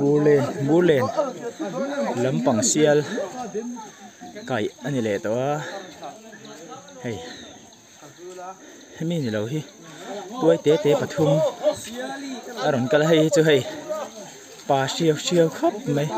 Murlen Murlen lampang sial kaih a ni leh tawh a hei hemi ni lo hi tuai te te pathum a rawn kal a hei hi chu hei pa hriau hriau khawp mai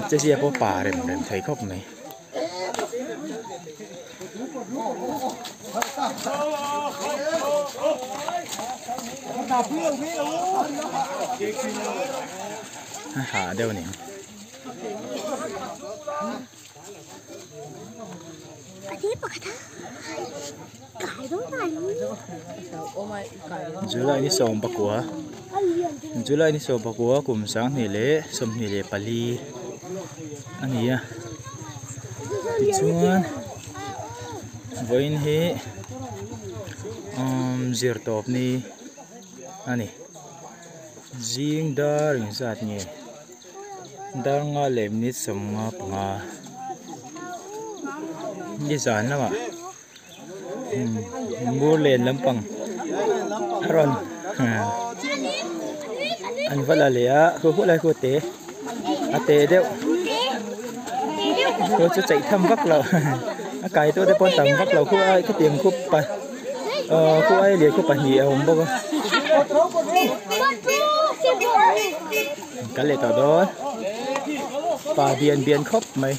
che zia pawh pa rem rem thei khawp mai. A hah deuh a ni. July ni sawmpakua July ni sawmpakua kum sanghnih leh 24 a ni a tichuan vawiin hi umm zirtawp ni a ni zing dar engzat nge. Dar nga leh minute 55 nizan lamah ngur len lampang a rawn an va la leh a khu hu lai khu a te a te deuh khu chu chaih tham vak lo a kai tu te pawh tam vak lo khu ai khatiang khu pa ahh khu ai lian khu pahnih a awm bawk a. Kal leh tawh dawn pa bian bian khawp mai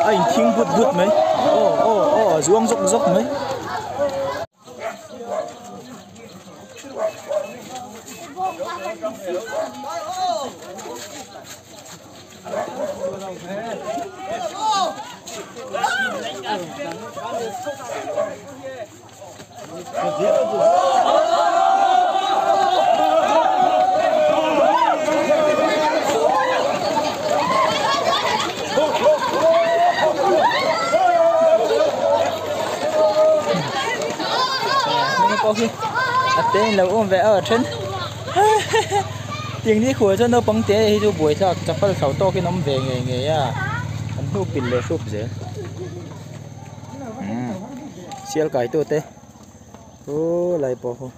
a in thing but but mai aw aw aw a zuang zawk zawk mai. A te in lo awm ve a then tiang ni khuah chuan naupang te hi chu buaithlak chapal thlo tawkin awm ve ngei ngei a an hnuk pil leh hrup zel. Sial kai tu te aw lai pawh khu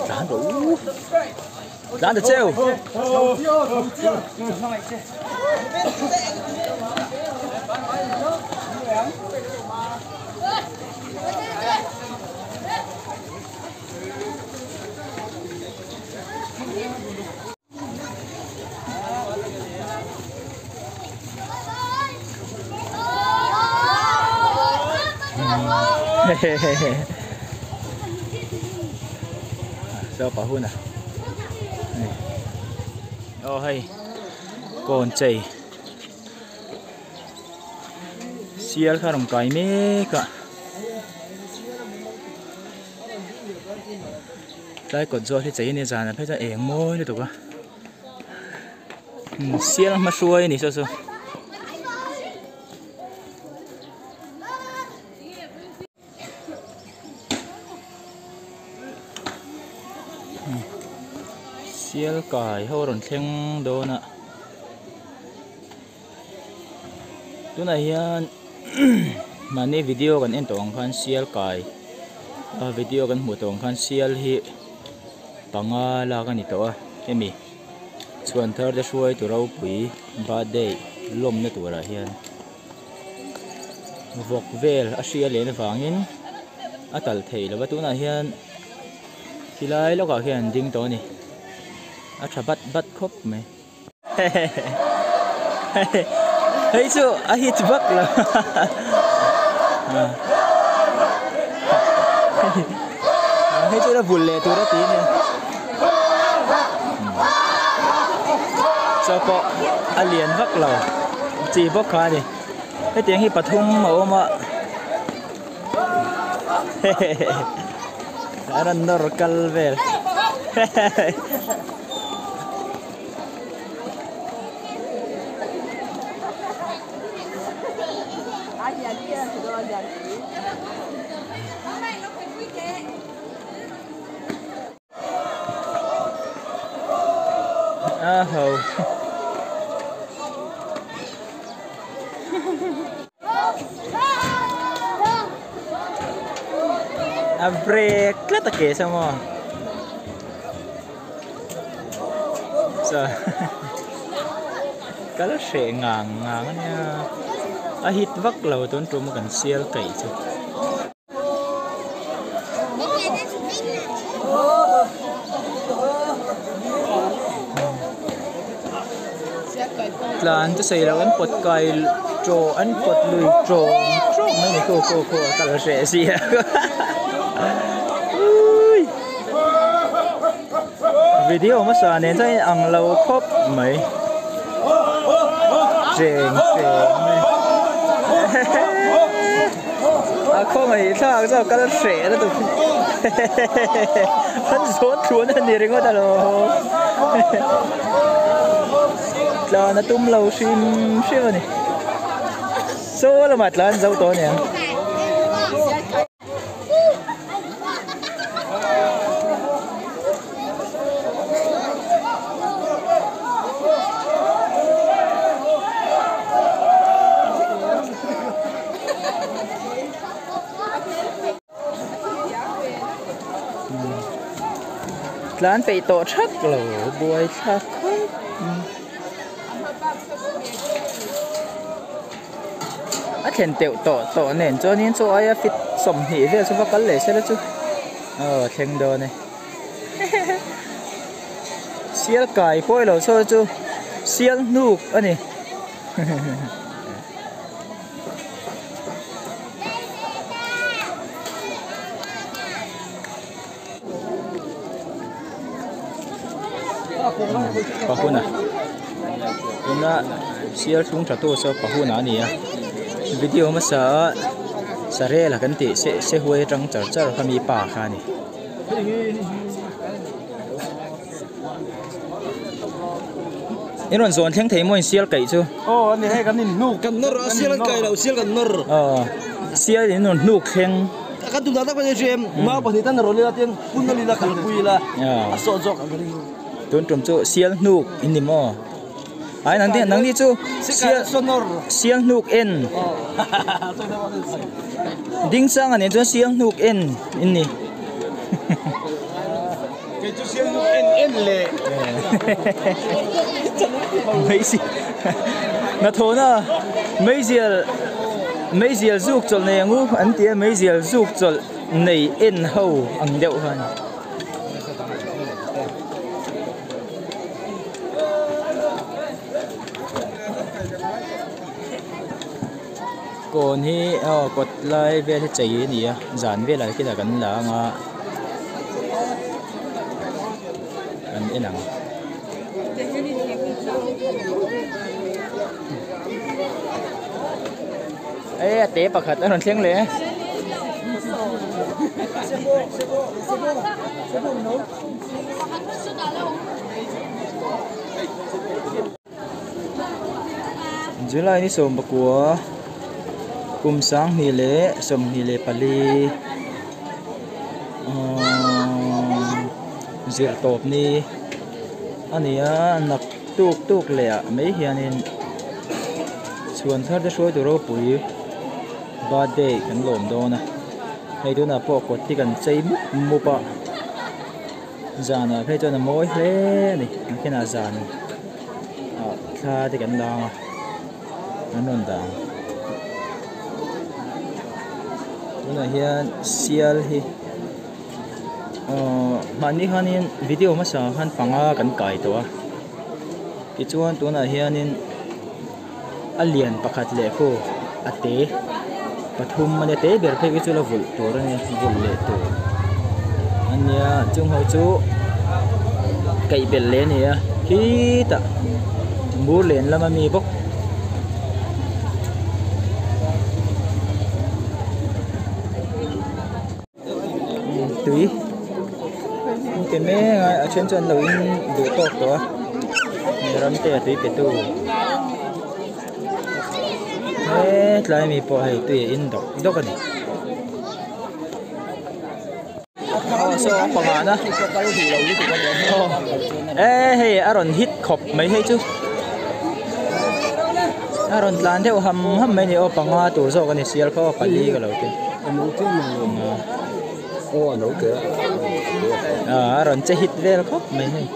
tlan rawh u tlan ta cheu. Saw pa hun a aw hei kawn chei sial kha rawn kai mek a tlai kawt zawh hi chei a nia zan ah phei chuan eng mawi lutuk a sial hma hruai a ni saw chu. Sial kai ho a rawn thleng dawn a tunah hian mahni video kan en tawh ang khan sial kai a video kan hmuh tawh ang khan sial hi panga lak a ni tawh a hemi chhuan thar te hruai tu ropui birthday lawmna turah hian. Vawk vel a hria len avangin a tal thei lo va tunah hian khilai lawkah khian an ding tawh a ni a tha bat bat khawp mai hei chu a hit vak lo hei chu la vul leh tur a ti a ni chaw pawh a lian vak lo chi bawk kha a ni hetiang hi pathum a awm a hehehe a rawn nawr kal vel hehehe. A ho. A break tlat a ke sa maw. Sa kal hreh ngang ngang a nia. A hit vak lo tun tum a kan sial kaih chu. Tlan chu sawi loh an pawt kai chaw an pawt lui tawng tawng mai a ni khu khu khu a kal hreh si a video hmasa nen chuan in ang lo khawp mai cheng cheng mai a khawngaih thlak chu a kal hreh lutuk an zawn tluan a ni ringawt alawm tlan a tum lo hrim hrim a ni saw lamah tlan zo tawh a niang. Tlan peih tawh thak lo buai thlak khawp a thlen teuh tawh tawh nen chuanin chaw aia fit 20 vel chu va kal leh sela chu aw thleng dawn e sial kai pawh ilo sawi chu sial hnuk a ni. Pahuna tuna sial chhung tha tu saw pahuna a ni a video hmasa a sarel kan tih se se huai atang char char kha mi pa kha a ni. In rawn zawn thleng thei maw in sial kaih chu? Aw ani hei kan in hnuk kan nawr a sial an kai lo sial kan nawr. Aw sial in rawn hnuk thleng. Kan tum dan tak pawh ni em mau pahnih tan rawn ila tin hun a lila kalpui ila a sawh zawk ang ka ring. Tun tum chu sial hnuk in ni maw? Ai nang nang ni chu sial sial hnuk en. Ding sang ani chuan sial hnuk en in ni. Kei chu sial hnuk en en le. Meizial hnathawhna meizial meizial zuk chawlh nei ang u an ti a meizial zuk chawlh nei en ho ang deuh kha a ni. Kawn hi aw kawt lai vel hi chei a ni a zan velah khian kan la ang a kan en ang. E a te pakhat a rawn thleng leh e. July ni 19 kum 2024 zir tawp ni a ni a nak tuk tuk leh ah mai hianin chhuan thar te hruai tur ropui birthday kan lawm dawn a hei tunah pawh kawt hi kan chei mup mup a zanah phei chuan a mawi hle a ni ang khianah zan ah thla te kan la ang a an rawn dah ang tunah hian sial hi ahh mahni khanin video hmasa khan panga kan kai tawh a tichuan tunah hianin a lian pakhat leh khu a te pathum a nia te ber phei khi chu la vulh tur a nia vulh leh tur a nia chung ho chu kaih belh leh a ni a khitah bur len lama mi bawk. Tui an pe mek a a then chu an lo in duh tawk tawh a ram te a tui pe tu hetlai mi pawh hei tui a in dawk dawk a ni. Aw saw a panga na aw e hei a rawn hit khawp mai hei chu a rawn tlan deuh ham ham mai a ni aw panga tur zawk a ni sial kha aw pali ka lo ti a rawn che hit vel khawp mai hei.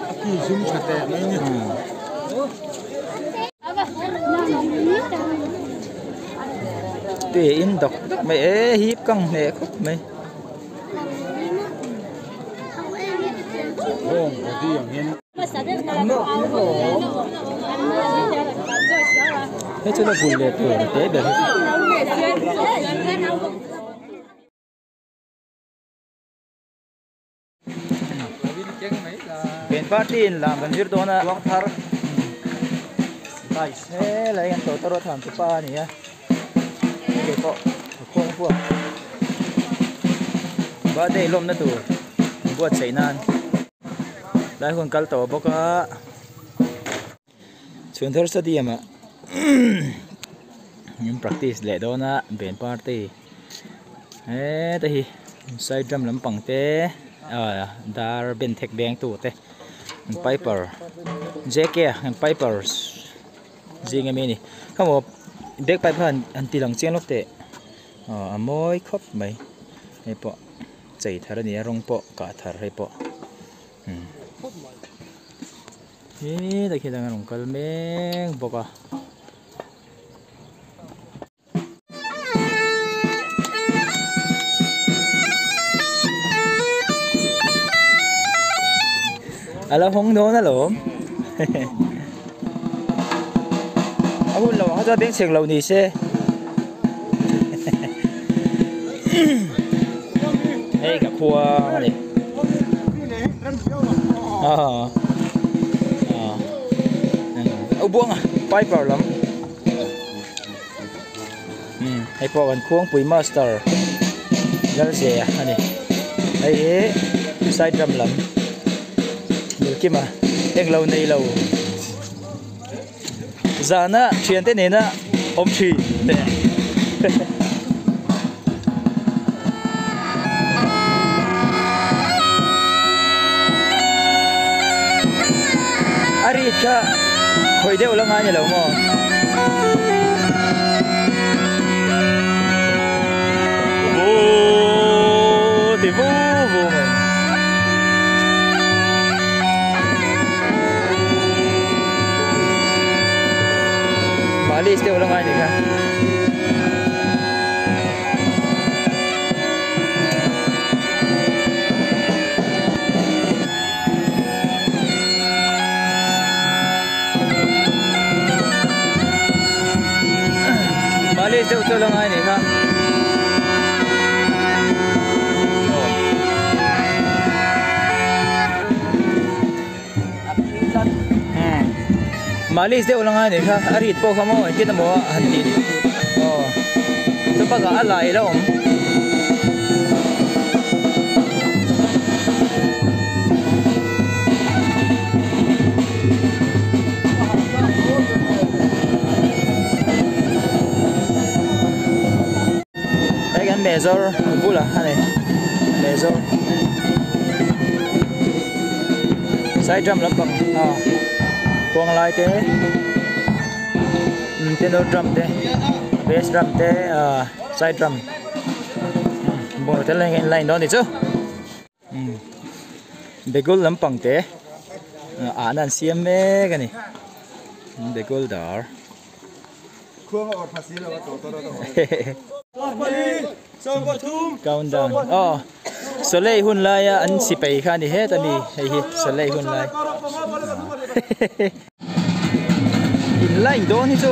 Tui a in dawk dawk mai e hip kang hneh khawp mai. Hei chu la bul leh tur te ber hi. Pen party in lam kan zir dawn a thar helai kan tawtawrawt han chu pa a ni a hei pawh a khuang vuak birthday lawmna tur buatsaih nan lai hun kal tawh bawk a chhun thar stadium ah an practice leh dawn a band party heta hi side drum lampang te ah dar ben thek beng tu te an piper J K an pipers zing ami a ni khamaw bagpipe kha an ti lang chiang lawk teh aw a mawi khawp mai hei pawh chei thar a ni a rawng pawh kah thar hei pawh umm. He tak hian a rawn kal mek bawk a. A lo hawng dawn alawm. A hun lo ang kha chuan bengchheng lo ni se. Hei ka khua a ni. Au buanga piper lam hei pawh kan khuangpui master Lalzia a ni hei hi side drum lam Milkima englo neilo zana thiante nena awm thin te. A rit kha khawih deuh la ngai ni lo maw? Vu ti vu vu mai. Malis deuh la ngai ni kha. Malis deuh chu la ngai ni kha. Malis deuh la ngai ni kha a rit pawh kha maw engtin emaw a han tih aw chu bakah a lai la awm. Hei kan mezawr bulah a ni mezawr side drum lampang a khuang lai te tenor drum te bass drum te ah side drum bungraw tel eng eng line dawn a ni chu begul lampang te ah an siam mek a ni begul dar. Countdown aw Soleil hun laia an sipai kha a ni het a mi hei hi Soleil hun lai in line dawn hi chu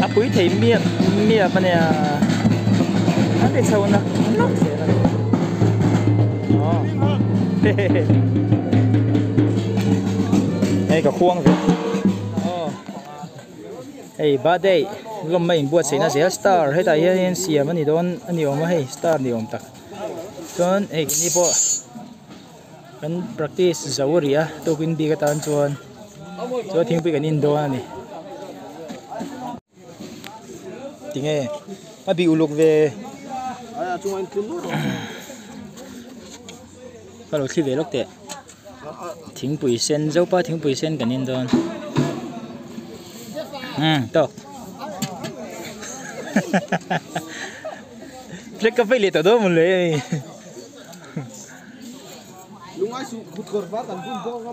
a pui thei miap miap a nia an ti chho nak nak zel a ni aw hei ka khuang ve aw. Hei birthday lawmna inbuatsaihna zel star hetah hianin siam a ni dawn a ni awm a hei star ni awm tak chuan hei keini pawh kan practice zo a ri a tukin bik atan chuan chuan thingpui kan in dawn a ni tinge a bih uluk ve. Ka lo thli ve lawk teh. Thingpui sen Zopa thingpui sen kan in dawn. Umm tawk. Flag ka peih leh tawh dawn mawn le hei. Lungai suh kut kawr var kan bun bawk a.